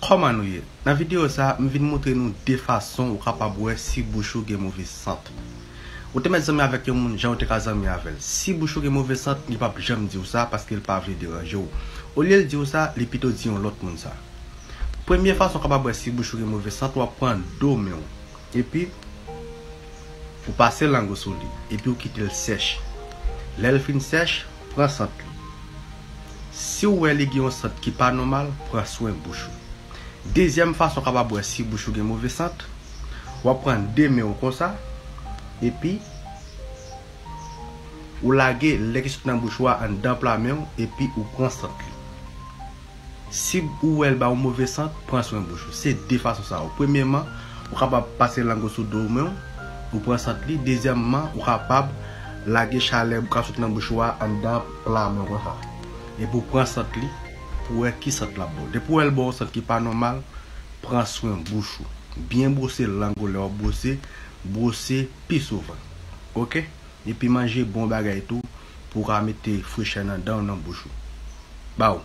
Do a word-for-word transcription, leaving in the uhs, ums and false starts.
Kòman nou ye? Nan videyo sa, m vin montre nou de fason ou kapab wè si bouch ou gen move sant. Ou te mèt zanmi avèk yon moun, jan ou te ka zanmi avè l. Si bouch ou gen move sant, li p ap janm di w sa paske l pa vle deranje w. Olye l di w sa, li pito di yon lòt moun sa. Premye fason ou kapab wè si bouch ou gen move sant, w ap pran do men w. Epi, ou pase lang ou sou li. Epi ou kite l sèch. Lè l fin sèch, pran sant li. Si w wè li gen yon sant ki pa nòmal, pran swen bouch ou. Dezyèm fason w kapab wè si bouch ou gen move sant, w ap pran de men w konsa, epi ou lage lè ki sot nan bouch ou a anndan pla men w, epi ou pran sant li. Si ou wè l ba w move sant, pran swen bouch ou. Se de fason sa yo. Premyèman, ou kapab pase lang ou sou do men w, ou pran sant li. Dezyèmman, ou kapab lage chalè k ap sot nan bouch ou a anndan pla men w konsa. Epi ou pran sant li pou wè ki sant l ap ba w. Depi w wè l ba w sant ki pa nòmal, pran swen bouch ou. Byen bwose lang ou lè w ap bwose, bwose pi souvan. Oke? Epi manje bon bagay tou pou w ka mete frechè nan dan w, nan bouch ou. Baw.